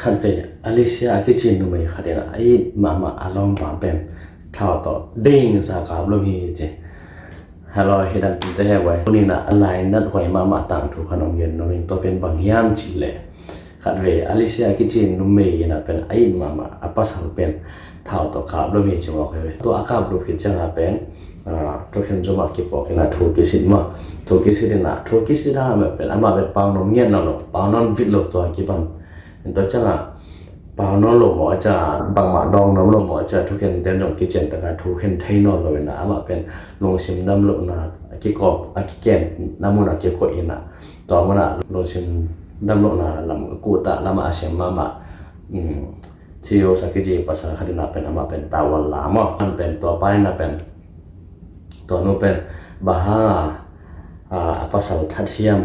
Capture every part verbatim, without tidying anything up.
Khatvei Alicia a kici numei khat in ah a it mahmah a lawmpa pen thau tawh ding sa kap lum hi ci. Hello, hi dan tinte he vai. Tuni in ah a lainat huai mahmah tangthu khat hong gen nuam ing. Tua pen bang hiam cih leh, khatvei Alicia a kici numei in ah pen a it mahmah a pasal pen thau tawh kap lum hi ci mawk hi ve. Tua a kap lum khit ciangin ah pen, ah, thukhen zom ah kipuak in ah thu kisit maw. Thu kisit in ah, thu kisit a mah pen amah pen pau nuam ngiat nawn lo, pau nawn vit lo tua kipan. Tua ciangin ah pau nawn lo mawk a ciangin ah, bangmah dawng nuam lo mawk a ciangin ah, thukhen ten zong kician tak a thukhen thei nawn lo in ah, amah pen lungsim dam lohna a kikawp, a kikemna mun ah kikoih in ah, tua mun ah lungsim dam lohna lam kuta lam ah a siam mahmah, um, Theos a kici pasal khat in ah pen amah pen tawh a la maw. Amah pen tua pa in ah pen, tua nu pen bang hang a, a, a pasal that hiam,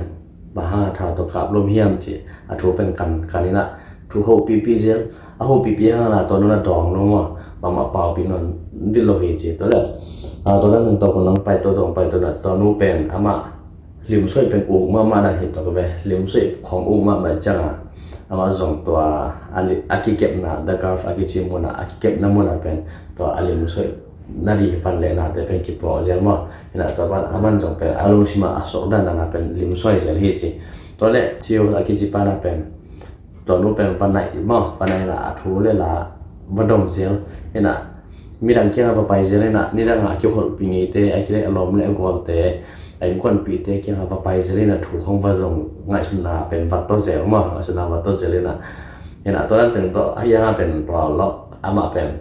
bang hang a thau tawh kap lum hiam cih a thu pen kan, kan in ah, thu hopihpih zel, a hopihpih hang in ah tua nu in ah dawng lo maw, bangmah paupih nawn vit lo hi ci. Tua leh, a, tua dan teng tua hun hong pai to, tua hong pai to in ah tua nu pen amah limsoih pen uk mahmah dan hi tua ka ve. Limsoih khong uk mahmah ciangin ah amah zong tua a li-, a kikepna, The Gulf a kici mun ah, a kikepna mun ah pen tua a limsoih na di van leh nate pen kipuak zel maw. Hi in ah tua pan amah zong pen a lungsim ah a suak dan dan ah pen limsoih zel hi ci. Tua leh Theos a kici pa in ah pen tua nu pen va nai maw, va nai in ah a thu leh la va dong zel. Hi in ah midang kiangah va pai zel in ah, nidang a kikholhpih ngeite, a kileh a lawm leh a gualte, a innkuanpihte kiangah va pai zel in ah thu khong va zong, ngaihsutna pen va to zel maw, ngaihsutna va to zel in ah. Hi in ah tua dan teng tawh a hiang a pen tua lo, amah pen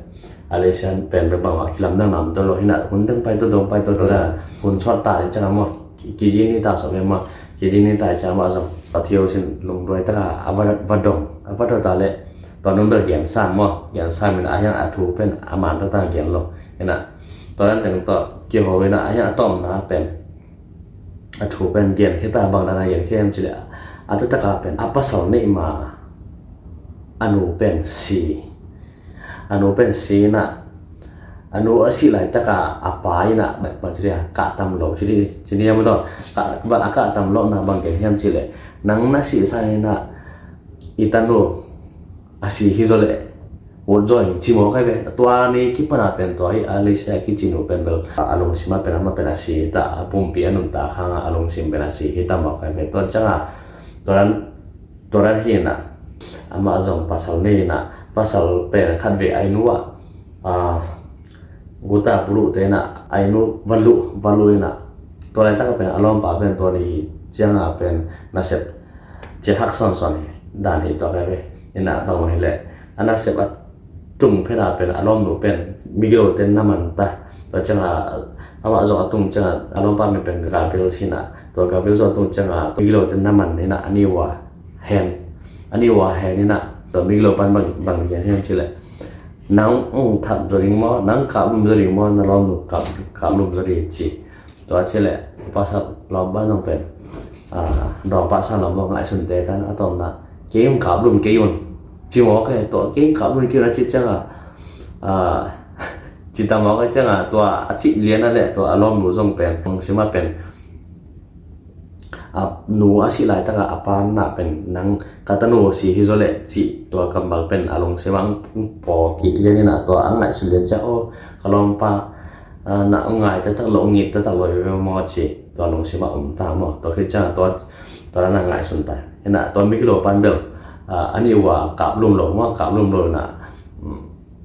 Alicia pen pen bangmah kilamdang nam to lo. Hi in ah hun dang pai to, dong pai to, tua dan hun sawt ta in ciangin maw, ki-, kizing ni ta sawt ve maw, kizing ni ta in ciangin amah zong Theos in lungduai tak a a va, va dong, a va dong ta leh tua nu bel gen sam maw, gen sam in ah a hiang a thu pen a man tak tak gen lo. Hi in ah tua dan teng tawh kiho in ah a hiang a tawpna pen, a thu pen gen khit a, bang dan a gen khit hiam cih leh, a taktak a pen a pasal neih ma a nu pen si. A nu pen si in ah, a nu a sih laitak a a pa in ah, bang, bang ci dia, kah tam lo ci di, ci ni a mu tawh, kah, bang a kah tam lohna bang gen hiam cih leh, nang na sih sa in ah i tanu a si hi zaw leh ut zaw ing ci mawk hi ve. Tua ni kipan a pen tua hi Alicia a kici nu pen bel a lungsim ah pen amah pen a si ta, a pumpi a nuntak hang a a lungsim pen a si hi ta mawk hi ve. Tua ciangin ah, tua dan, tua dan hi in ah, amah zong pasal nei in ah, pasal pen khatvei a inn uh ah, a, guta puluhte in ah a inn uh va luh, va luh in ah, tua laitak a pen a lawmpa pen tua ni ciangin ah pen nasep ciat hak sawnsawn hi dan hi tua ka ve. In ah bang mah hi leh, a nasep a tung phet a pen a lawmnu pen migilote na man ta. Tua ciangin ah amah zong a tung ciangin ah a lawmpa min pen Gabriel hi in ah, tua Gabriel zong a tung ciangin ah migilote na man in ah a ni uh a hen, a ni uh a hen in ah, tua migilo pan bang, bang gen hiam cih leh, nang hong thap zaw ding maw, nang kap lum zaw ding maw, na lawmnu kap, kap lum zaw ding ci. Tua ci leh pasal lawmpa zong pen, a, dawng pah sa lo maw, ngaihsunte tan a tawpna, kei hong kap lum kei un ci mawk hi. Tua kei hong kap lum kei un a cih ciangin ah, a, ci ta mawk hi ciangin ah, tua a cih lian a leh tua a lawmnu zong pen hong sim a pen, a nu a sih laitak a a pa in ah pen nang ka tanu si hi zaw leh cih tua kammal pen a lungsim ah hong paw kik lian in ah, tua a ngaihsun lian ciang, aw, ka lawmpa, a, na ngai taktak lo, nget taktak lo hi ve maw ci, tua lungsim ah om ta maw. Tua khit ciangin tua, tua dan a ngaihsun ta. Hi in ah tua migilo pan bel, a, a ni uh a kap lum lo maw, kap lum lo in ah, um,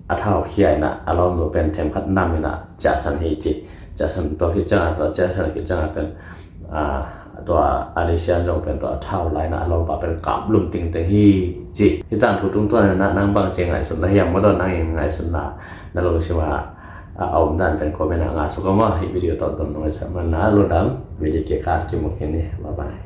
a thau khia in ah a lawmnu pen themkhat nam in ah ciahsan hi ci. Ciahsan, tua khit ciangin, tua ciahsan khit ciangin pen, a, tua Alicia zong pen tua a thau la in ah a lawmpa pen kap lum tingteng hi ci. Hih tangthu tungtawn in ah nang bang ci ngaihsun na hiam maw, tua nang in ngaihsutna na lungsim ah a om dan pen comment ah ngah suk a maw. Hih video tawh dong nong ngaihsak man na lungdam. Video kik ah kimu khin ni. Bye bye.